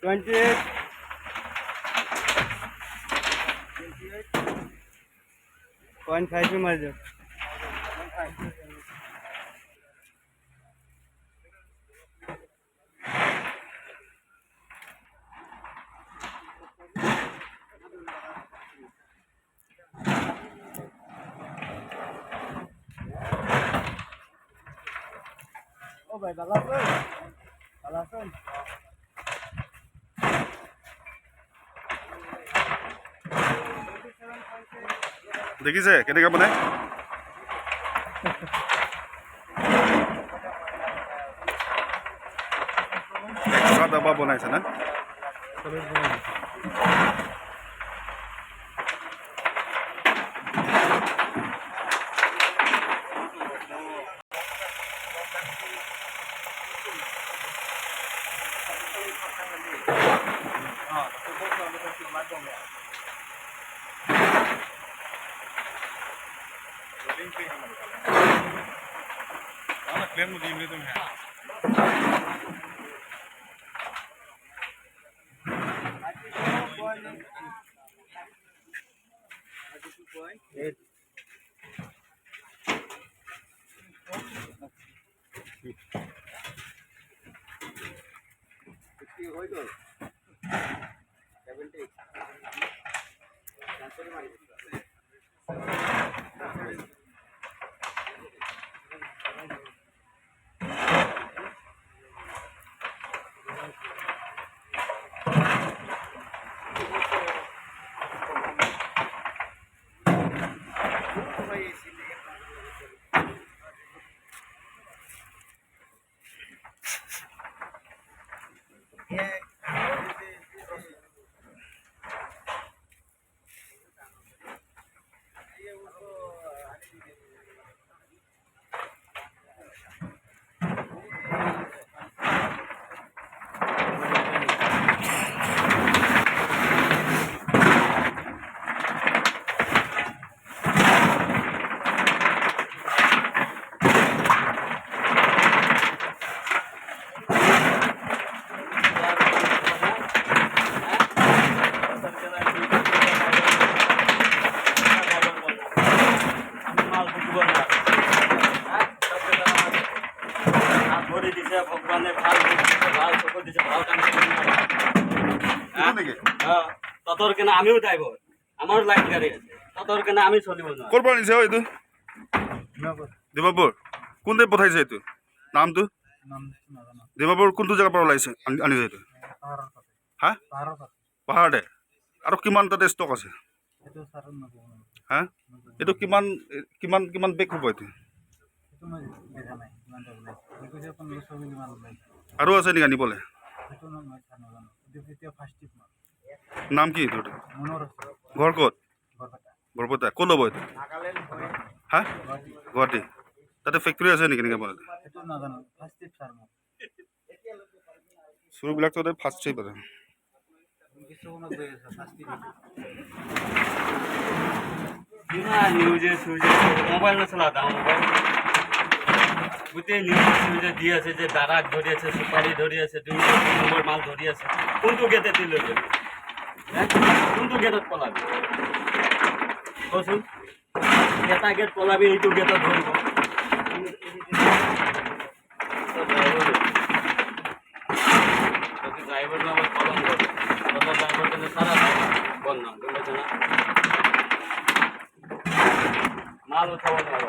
28 .5 মাৰি দিয়ক। ও ভাই, ভালো আছেন? ভালো আছেন? দেখিছে কেনেকৈ বনায়? এক্সট্ৰা ডাবা বনাইছে না? হৈ গ'ল। 70। ভৰি দিছে ভগৱানে, ভাল দিছে, ভাল চকু দিছে, ভাল কাম। নেকি? ততৰ কেনে আমিও ড্ৰাইভাৰ, আমাৰো লাইন গাড়ী আছে, ততৰ কেনে আমি চলিব নোৱাৰো। ক'ৰ পৰা আনিছে অ এইটো? ডিমাপুৰ। কোনটোৱে পঠাইছে এইটো? নামটো? ডিমাপুৰ কোনটো জেগাৰ পৰা ওলাইছে, আনিছে এইটো? হা, পাহাৰতে। আৰু কিমান তাতে ষ্টক আছে? হা, এইটো কিমান কিমান কিমান বেগ হ'ব এইটো? আৰু আছে নেকি আনিবলৈ? নাম কি এইটো? ঘৰ ক'ত? বৰপেটা। ক'ত ল'ব এইটো? হা, গুৱাহাটী। তাতে ফেক্টৰী আছে নেকি? এনেকৈ বনাই চুৰবিলাক তাতে ফাৰ্ষ্ট ট্ৰিপ আছে। কিমান নিউজে চিউজে, মোবাইল নচলা, ডাঙৰ মোবাইল, গোটেই নিউজে চিউজে দি আছে যে দাৰাক ধৰি আছে, চুপাৰী ধৰি আছে, 2 নম্বৰ মাল ধৰি আছে। কোনটো গেটত লৈ যাবি? কোনটো গেটত পলাবি কচোন? এটা গেট পলাবি, এইটো গেটত ধৰিব। ড্ৰাইভাৰ নামত কলম কৰে, ড্ৰাইভাৰ কেনে সাৰা বদনাম, গম পাইছে না? মাল উঠাব নোৱাৰো।